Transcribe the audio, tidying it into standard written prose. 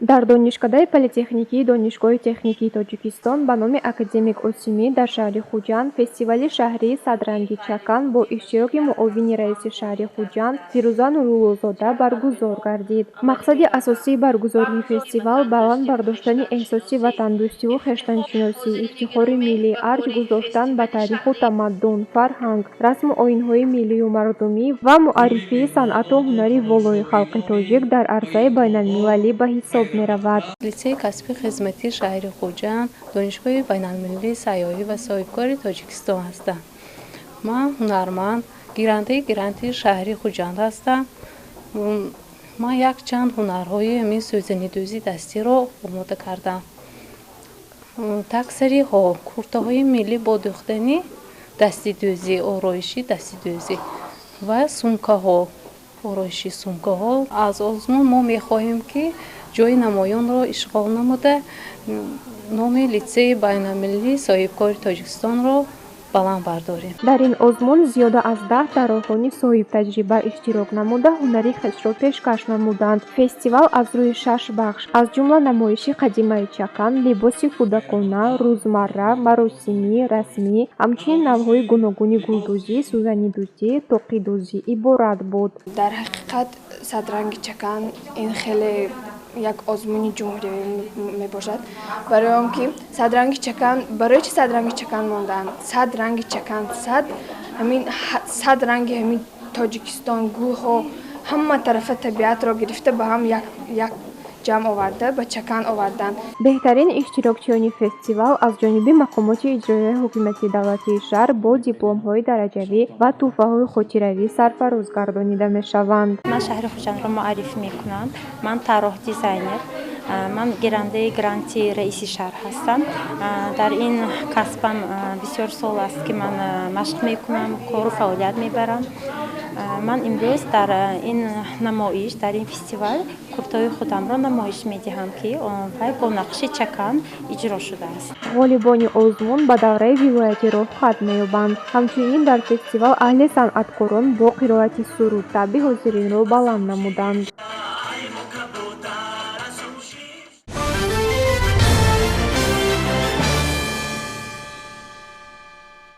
Дар Донишкадаи политехникии Донишгоҳи техникии Тоҷикистон ба номи академик Осимӣ дар шаҳри Хуҷанд фестивали шаҳрии «Садранги чакан» бо иштироки муовини раиси шаҳри Хуҷанд Фирӯза Нуруллозода баргузор гардид. Мақсади асосии баргузории фестивал баланд бардоштани эҳсоси ватандӯстиву хештаншиносӣ, ифтихори миллӣ, арҷ гузоштан ба таъриху тамаддун, фарҳанг, расму оинҳои миллию мардумӣ ва муаррифии санъату ҳунари волои халқи тоҷик дар арсаи байналмилалӣ ба ҳисоб меравад. Литсеи касбии хизматии шаҳри Хуҷанд, Донишгоҳи байналмилалии сайёҳӣ ва соҳибкори Тоҷикистон ҳастам. Ман ҳунарманд, гирандаи гранти шаҳри Хуҷанд ҳастам. Ман якчанд ҳунарҳои ҳамин сӯзанидӯзи дастиро омода кардам. Таксариҳо куртаҳои миллӣ бо дӯхтани дастидӯзӣ, ороиши дастидӯзӣ ва сумкаҳо, ороиши сумкаҳо. Аз озмун мо мехоҳем, ки ҷои намоёнро ишғол намуда, номи Литсеи байналмилалии соҳибкори Тоҷикистонро баланд бардорем. Дар ин озмун зиёда аз 10 тарроҳони соҳибтаҷриба иштирок намуда, ҳунари хешро пешкаш намуданд. Фестивал аз рӯи шаш бахш, аз ҷумла намоиши қадимаи чакан, либоси кӯдакона, рӯзмарра, маросимӣ, расмӣ, ҳамчунин навъҳои гуногуни гулдӯзӣ, сӯзанидӯзӣ, тоқидӯзӣ иборат буд. Дар ҳақиқат, «Садранги чакан» ин хеле як озмуни ҷумҳуриявӣ мебошад, барои он ки «Садранги чакан», барои чи «Садранги чакан» мондаанд? Сад ранги чакан, сад ҳамин сад ранги ҳамин Тоҷикистон, гулҳо, ҳама тарафа табиатро гирифта, ба ҳам як ҷамъ оварда, ба чакан оварданд. Беҳтарин иштирокчиёни фестивал аз ҷониби мақомоти иҷроияи ҳокимияти давлатии шаҳр бо дипломҳои дараҷавӣ ва тӯҳфаҳои хотиравӣ сарфароз гардонида мешаванд. Ман шаҳри Хуҷандро муаррифӣ мекунам. Ман тарроҳ, дизайнер, ман гирандаи гранти раиси шаҳр ҳастам. Дар ин касбам бисёр сол аст, ки ман машқ мекунам, кору фаъолият мебарам. Ман имрӯз дар ин намоиш, дар ин фестивал куртаҳои худамро намоиш медиҳам, ки вай бо нақши чакан иҷро шудааст. Ғолибони озмун ба давраи вилоятӣ роҳхат меёбанд. Ҳамчунин дар фестивал аҳли санъаткорон бо қироати суруд табъи ҳозиринро баланд намуданд.